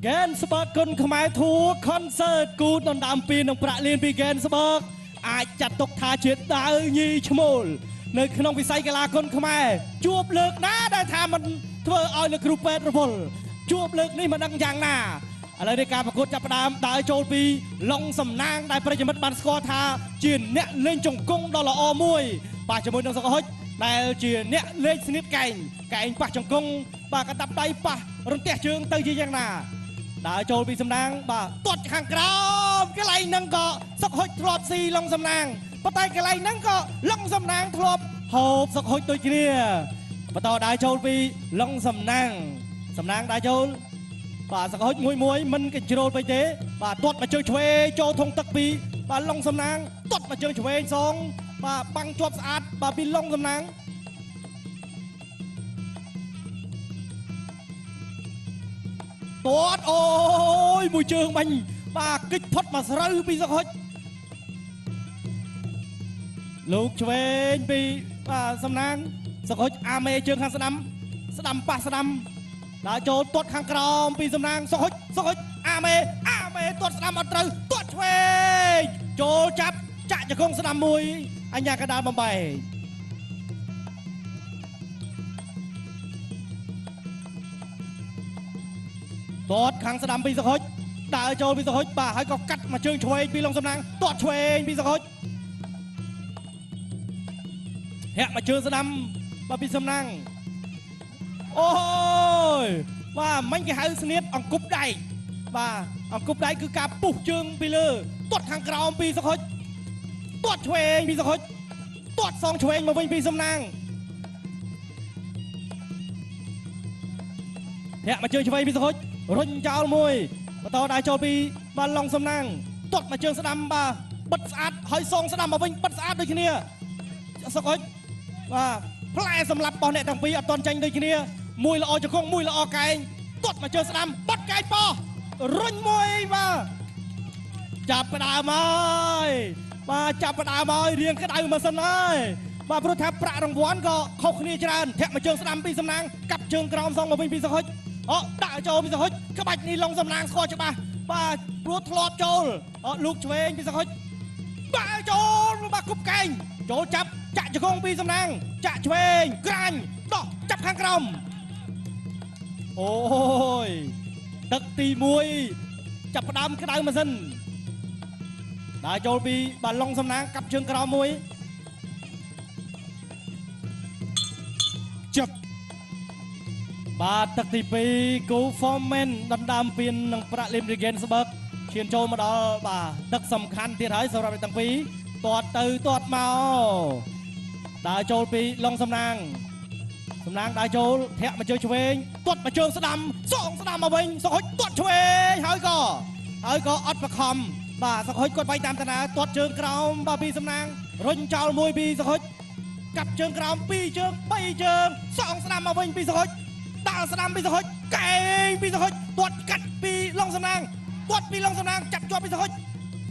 ហ្គេនស្បើកគុណខ្មែរ tour concert គូដណ្ដើមពីនឹងប្រាក់លានពីហ្គេនស្បើកអាចចាត់ទុកថាជាដាវញីឈ្មោលនៅក្នុងវិស័យកីឡាគុនខ្មែរជួបលើកណាដែលថាมันធ្វើឲ្យលោកគ្រូពេទ្យរវល់ជួបលើកនេះមិនដឹងយ៉ាងណាឥឡូវនេះការប្រកួតចាប់ផ្ដើមដើរចូលពីឡុងសំណាងដែលប្រិយមិត្តបានស្គាល់ថាជាអ្នកលេងជង្គង់ដ៏ល្អមួយបាទជាមួយនឹងសុកហុចដែលជាអ្នកលេងស្នៀតកែងកែងប៉ះជង្គង់បាទកតាប់ដៃប៉ះរន្ទះជើងទៅជាយ៉ាងណាដើរចូលពីសំណាងបាទទាត់ខាងក្រោមកន្លែងហ្នឹងក៏សុកហុចធ្លាប់ស៊ីឡុងសំណាងប៉ុន្តែកន្លែងហ្នឹងក៏ឡុងសំណាងធ្លាប់ហូបសុកហុចដូចគ្នាបន្តដើរចូលពីឡុងសំណាងសំណាងដើរចូលបាទសុកហុចមួយមួយមិនកញ្ជ្រោលពេកទេបាទទាត់មកជើងឆ្វេងចូលធុងទឹកពីបាទឡុងសំណាងទាត់មកជើងឆ្វេងសងបាទបាំងជាប់ស្អាតបាទពីឡុងសំណាងទាត់អូយមួយជើងបាញ់បាទគិចផុតមកស្រូវពីសុកហុចលោកឆ្វេងពីបាទសំណាងសុកហុចអាមេជើងខាងស្ដាំស្ដាំប៉ះស្ដាំដើរចូលទាត់ខាងក្រោមពីសំណាងសុកហុចសុកហុចអាមេអាមេទាត់ស្ដាំអត់ត្រូវទាត់ឆ្វេងចូលចាប់ចាក់ជង្គង់ស្ដាំមួយអញ្ញាកដាលបំបែកទាត់ខាងស្ដាំពីសុកហុចដើរចូលពីសុកហុចបាទហើយក៏កាត់មកជើងឆ្វេងពីឡុងសំណាងទាត់ឆ្វេងពីសុកហុចធាក់មកជើងស្ដាំបាទពីសំណាងអូយបាទមិញគេហៅស្នៀតអង្គប់ដែកបាទអង្គប់ដែកគឺការពុះជើងពីលើទាត់ខាងក្រោមពីសុកហុចទាត់ឆ្វេងពីសុកហុចទាត់សងឆ្វេងមកវិញពីសំណាងធាក់មកជើងឆ្វេងពីសុកហុចរុញចោលមួយបន្តដើរចូលពីបាទឡុងសំណាងទាត់មកជើងស្ដាំបាទបិទស្អាតហើយសងស្ដាំមកវិញបិទស្អាតដូចគ្នាសុកហុចបាទផ្លែសម្រាប់របស់អ្នកទាំងពីរអត់ទាន់ចាញ់ដូចគ្នាមួយល្អជង្គង់មួយល្អកែងទាត់មកជើងស្ដាំបត់កែងប៉ោះរុញមួយបាទចាប់ផ្ដើមហើយបាទចាប់ផ្ដើមហើយរៀងក្តៅមកសិនហើយបាទព្រោះថាប្រាក់រង្វាន់ក៏ខុសគ្នាច្រើនធាក់មកជើងស្ដាំពីសំណាងកាប់ជើងក្រោមសងមកវិញពីសុកហុចអូដាក់ចូលពីសុកហុចក្បាច់នេះឡុងសំណាងស្គាល់ច្បាស់បាទព្រោះធ្លាប់ចូលអូលូកឆ្វេងពីសុកហុចបាទចូលបាទគប់កែងចូលចាប់ចាក់ជង្គង់ពីសំណាងចាក់ឆ្វេងក្រាញ់ដោះចាប់ខាងក្រោមអូយទឹកទី1ចាប់ផ្ដើមក្តៅម៉ាស៊ីនដើរចូលពីបាទឡុងសំណាងកាប់ជើងក្រោមមួយចាប់បាទទឹកទី2គូ Foreman ដណ្ដើមពាននឹងប្រាក់លីមរីហ្គេនស្បឹកឈានចូលមកដល់បាទទឹកសំខាន់ទៀតហើយសម្រាប់ទាំងពីរទាត់ទៅទាត់មកដើរចូលពីឡុងសំណាងសំណាងដើរចូលធាក់មកជើងឆ្វេងទាត់មកជើងស្ដាំសងស្ដាំមកវិញសុកហុចទាត់ឆ្វេងហើយក៏អត់បខំបាទសុកហុចគាត់វាយតាមតាណាទាត់ជើងក្រោមបាទពីសំណាងរុញចោលមួយពីសុកហុចកាប់ជើងក្រោម2ជើង3ជើងសងស្ដាំមកវិញពីសុកហុចដើរស្ដាំពីសុកហុចកែងពីសុកហុចទាត់កាត់ពីឡុងសំណាងទាត់ពីឡុងសំណាងចាប់ជាប់ពីសុកហុច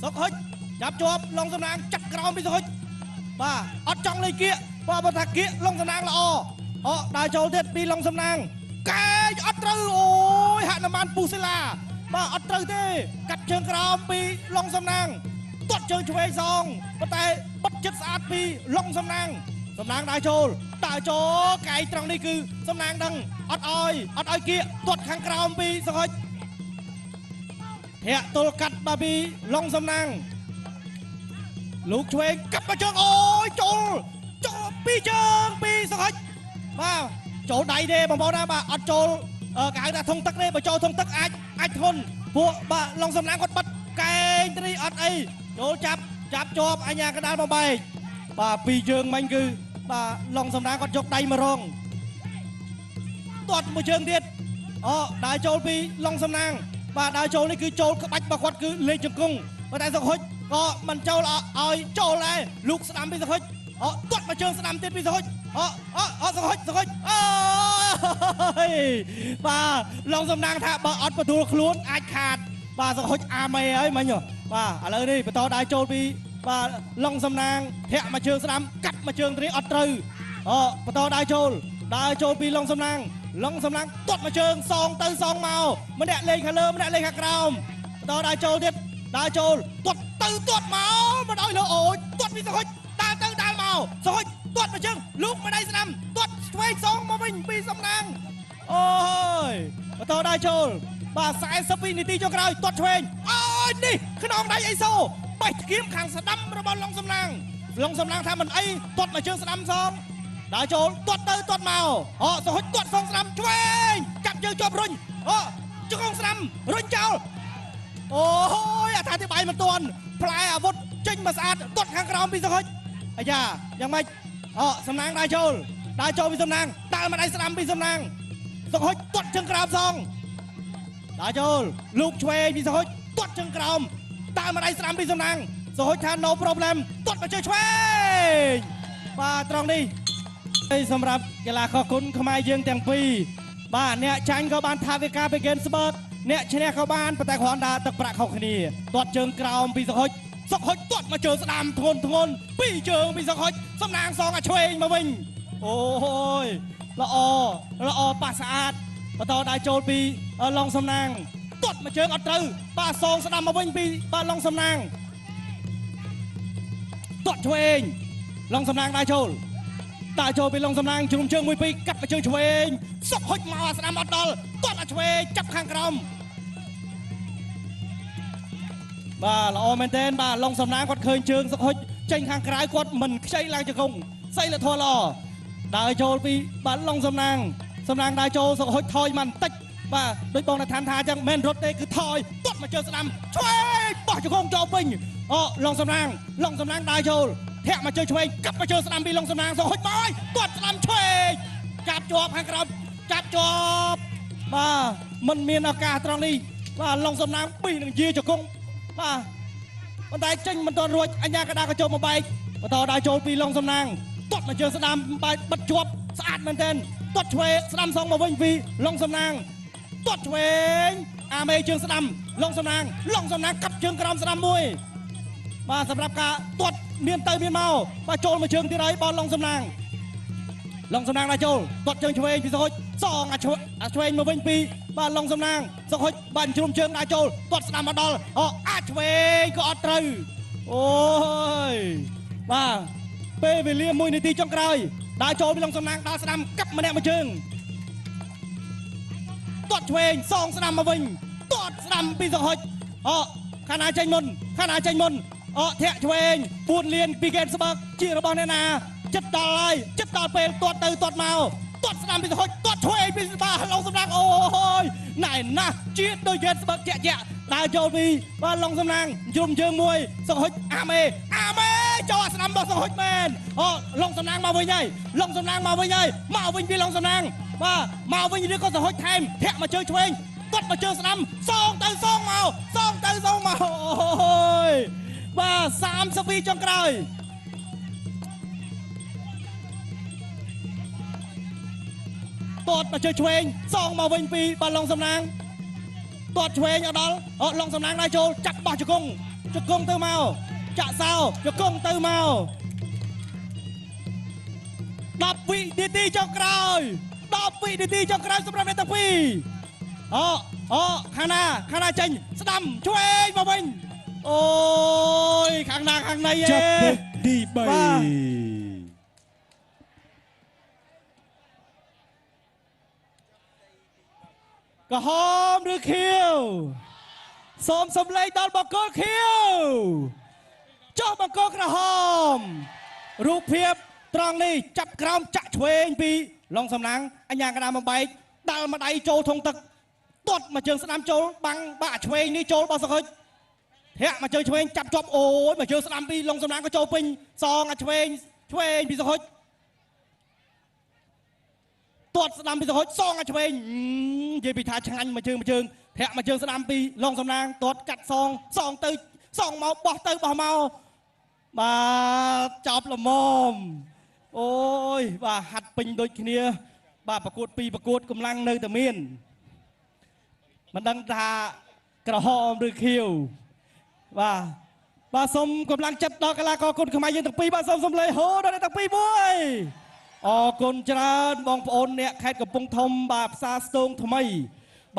សុកហុចចាប់ជាប់ឡុងសំណាងចាប់ក្រោមពីសុកហុចបាទអត់ចង់លេងគៀកបាទបើថាគៀកឡុងសំណាងល្អអូដើរចូលទៀតពីឡុងសំណាងកែងអត់ត្រូវអូយហនុមានពុះសិលាបាទអត់ត្រូវទេកាត់ជើងក្រោមពីឡុងសំណាងទាត់ជើងឆ្វេងសងប៉ុន្តែបិទចិត្តស្អាតពីឡុងសំណាងសំណាងដើរចូលដើរចូលកែងត្រង់នេះគឺសំណាងដឹងអត់ឲ្យគៀកទាត់ខាងក្រោមពីសុកហុចធាក់ទល់កាត់បាទពីឡុងសំណាងលោកឆ្វេងកាប់មកជើងអូយចូលចូលពីជើងពីសុកហុចបាទចូលដៃទេបងប្អូនណាបាទអត់ចូលគេហៅថាធុងទឹកទេបើចូលធុងទឹកអាចធ្ងន់ពួកបាទឡុងសំណាងគាត់បិទកែងត្រីអត់អីចូលចាប់ចាប់ជាប់អញ្ញាកដាលបំបែកបាទពីជើងមិញគឺបាទឡុងសំណាងគាត់យកដៃមករងទាត់មួយជើងទៀតអូដើរចូលពីឡុងសំណាងបាទដើរចូលនេះគឺចូលក្បាច់របស់គាត់គឺលេងជង្គង់ប៉ុន្តែសុកហុចក៏មិនចូលឲ្យចូលដែរលោកស្ដាំពីសុកហុចអូទាត់មួយជើងស្ដាំទៀតពីសុកហុចអូអូសុកហុចសុកហុចអូយបាទឡុងសំណាងថាបើអត់បន្ទួលខ្លួនអាចខាតបាទសុកហុចអាមេហើយមិញបាទឥឡូវនេះបន្តដើរចូលពីបាទឡុងសំណាងធាក់មួយជើងស្ដាំកាត់មួយជើងនេះអត់ត្រូវអូបន្តដើរចូលដើរចូលពីឡុងសំណាង ឡុងសំណាងទាត់មកជើងសងទៅសងមកម្នាក់លេងខាងលើម្នាក់លេងខាងក្រោមបន្តដើរចូលទៀតដើរចូលទាត់ទៅទាត់មកមកដល់លើអូយទាត់ពីសុខុចដើរទៅដើរមកសុខុចទាត់មកជើងលូកម្ដាយស្ដាំទាត់ឆ្វេងសងមកវិញពីសំណាងអូយបន្តដើរចូលបាទ42នាទីចុងក្រោយទាត់ឆ្វេងអូយនេះខ្នងដៃអីសូបេះធៀមខាងស្ដាំរបស់ឡុងសំណាងឡុងសំណាងថាមិនអីទាត់មកជើងស្ដាំសងដើរចូលទាត់ទៅទាត់មកអូសុខុចទាត់សងស្ដាំឆ្វេងចាប់ជើងជាប់រុញអូជង្គង់ស្ដាំរុញចោលអូយអត្ថាធិប្បាយមិនទាន់ផ្លែអាវុធចេញមកស្អាតទាត់ខាងក្រោមពីសុខុចអាយ៉ាយ៉ាងម៉េចអូសំណាងដើរចូលដើរចូលពីសំណាងដើរមកដៃស្ដាំពីសំណាងសុខុចទាត់ជើងក្រោមសងដើរចូលលូកឆ្វេងពីសុខុចទាត់ជើងក្រោមដើរមកដៃស្ដាំពីសំណាងសុខុចថា no problem ទាត់មកជើងឆ្វេងបាទត្រង់នេះសម្រាប់កីឡាករគុណខ្មែរយើងទាំងពីរបាទអ្នកចាញ់ក៏បានថាវិការពីហ្គេនស្បឺតអ្នកឈ្នះក៏បានប៉ុន្តែគ្រាន់តែទឹកប្រាក់ខុសគ្នាទាត់ជើងក្រោមពីសុខុចសុខុចទាត់មកជើងស្ដាំធ្ងន់ធ្ងន់ពីរជើងពីសុខុចសំណាងសងអាឆ្វេងមកវិញអូយល្អល្អប៉ះស្អាតបន្តដើរចូលពីឡុងសំណាងទាត់មកជើងអត់ត្រូវបាទសងស្ដាំមកវិញពីបាទឡុងសំណាងទាត់ឆ្វេងឡុងសំណាងដើរចូលដើរចូលពីឡុងសំណាងជ្រុំជើងមួយពីរកាត់មកជើងឆ្វេងសុកហុចមកអាស្ដាំអត់ដល់ទាត់អាឆ្វេងចាប់ខាងក្រោមបាទល្អមែនទែនបាទឡុងសំណាងគាត់ឃើញជើងសុកហុចចេញខាងក្រៅគាត់មិនខ្ចីឡើងជង្គង់សីលធម៌ល្អដើរចូលពីបាទឡុងសំណាងសំណាងដើរចូលសុកហុចថយមកបន្តិចបាទដូចបងឋានថាអញ្ចឹងមិនរត់ទេគឺថយទាត់មកជើងស្ដាំឆ្វេងបោះជង្គង់ចូលវិញអូឡុងសំណាងឡុងសំណាងដើរចូលធាក់មកជើងឆ្វេងកាប់មកជើងស្ដាំពីឡុងសំណាងសុកហុចមកហើយទាត់ស្ដាំឆ្វេងចាប់ជាប់ខាងក្រោមចាប់ជាប់បាទមិនមានឱកាសត្រង់នេះបាទឡុងសំណាងពីនឹងយាជង្គង់បាទប៉ុន្តែចេញមិនទាន់រួចអញ្ញាកដាក៏ចូលមកបែកបន្តដើរចូលពីឡុងសំណាងទាត់មកជើងស្ដាំបែកបិទជាប់ស្អាតមែនទែនទាត់ឆ្វេងស្ដាំសងមកវិញពីឡុងសំណាងទាត់ឆ្វេងអាមេជើងស្ដាំឡុងសំណាងឡុងសំណាងកាប់ជើងក្រោមស្ដាំមួយបាទសម្រាប់ការទាត់មានទៅមានមកបាទចូលមកជើងទៀតហើយបោះឡុងសំណាងឡុងសំណាងដើរចូលទាត់ជើងឆ្វេងពីសុខុចសងអាឆ្វេងមកវិញពីបាទឡុងសំណាងសុខុចបាទជ្រុំជើងដើរចូលទាត់ស្ដាំមកដល់អូអាចឆ្វេងក៏អត់ត្រូវអូយបាទពេលវេលា1នាទីចុងក្រោយដើរចូលពីឡុងសំណាងដើរស្ដាំកាប់ម្នាក់មួយជើងទាត់ឆ្វេងសងស្ដាំមកវិញទាត់ស្ដាំពីសុខុចអូខាងណាចេញមុនខាងណាចេញមុនអធាក់ឆ្វេង4លានពីហ្គេមស្បើកជារបស់អ្នកណាចិត្តដល់ហើយចិត្តដល់ពេលទាត់ទៅទាត់មកទាត់ស្ដាំពីសុខុចទាត់ឆ្វេងពីបាទឡុងសំណាងអូយណែណាស់ជាតិដូចហ្គេមស្បើកជាក់ជាក់ដើរចូលពីបាទឡុងសំណាងជ្រុំជើងមួយសុខុចអាមេអាមេចូលស្ដាំរបស់សុខុចមែនអូឡុងសំណាងមកវិញហើយឡុងសំណាងមកវិញហើយមកវិញពីឡុងសំណាងបាទមកវិញឬក៏សុខុចថែមធាក់មកជើងឆ្វេងទាត់មកជើងស្ដាំសងទៅសងមកសងទៅសងមកអូយបាទ30វិចុងក្រោយទាត់មកជើងឆ្វេងសងមកវិញពីបាទឡុងសំណាងទាត់ឆ្វេងអត់ដល់អត់ឡុងសំណាងដើរចូលចាក់បោះជង្គង់ជង្គង់ទៅមកចាក់សោជង្គង់ទៅមក10វិនាទីចុងក្រោយ10វិនាទីចុងក្រោយសម្រាប់អ្នកទាំងពីរអូអូខាងណាខាងណាចេញស្ដាំឆ្វេងមកវិញអូយខាងណាខាងណីឯងចាប់ទឹកទី3ក្រហមឬខៀវសូមសំឡេងដល់បង្គោលខៀវចុះបង្គោលក្រហមរូបភាពត្រង់នេះចាប់ក្រោមចាក់ឆ្វេងពីឡុងសំណាងអញ្ញាកដាមកបែកដាល់មកដៃចូលធុងទឹកទាត់មកជើងស្ដាំចូលបាំងបាក់ឆ្វេងនេះចូលរបស់សុខុចធាក់មកជើងឆ្វេងចាប់ជាប់អូយមកជើងស្ដាំពីឡុងសំណាងក៏ចូលពេញសងអាឆ្វេងឆ្វេងពីសុខុចទាត់ស្ដាំពីសុខុចសងអាឆ្វេងនិយាយពីថាឆ្ងាញ់មកជើងមកជើងធាក់មកជើងស្ដាំពីឡុងសំណាងទាត់កាត់សងសងទៅសងមកបោះទៅបោះមកបាទចប់ល្មមអូយបាទហាត់ពេញដូចគ្នាបាទប្រកួតពីរប្រកួតកម្លាំងនៅតែមានមិនដឹងថាក្រហមឬខៀវបាទបាទសូមកម្លាំងចិត្តដល់កីឡាករគុណខ្មែរយើងទាំងពីរបាទសូមសំឡេងហូដល់អ្នកទាំងពីរមួយ អរគុណច្រើនបងប្អូនអ្នកខេត្តកំពង់ធំ បាទផ្សារស្ទងថ្មី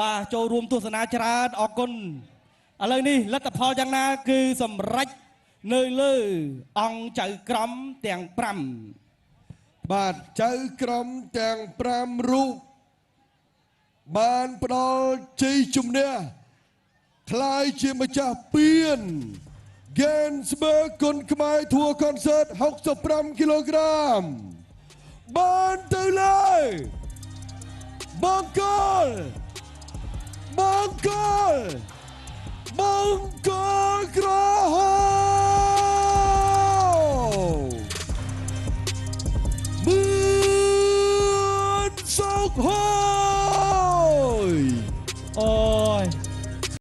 បាទចូលរួមទស្សនាច្រើនអរគុណឥឡូវនេះលទ្ធផលយ៉ាងណា គឺសម្រេចនៅលើអង្គចៅក្រមទាំង5 បាទចៅក្រមទាំង5រូបបានផ្ដល់ជ័យជំនះក្លាយជាម្ចាស់ពាន Gainsberg គុនខ្មែរ Tour Concert 65គីឡូក្រាមបានទៅលើបង្គោលបង្គោលបង្គោលក្រហ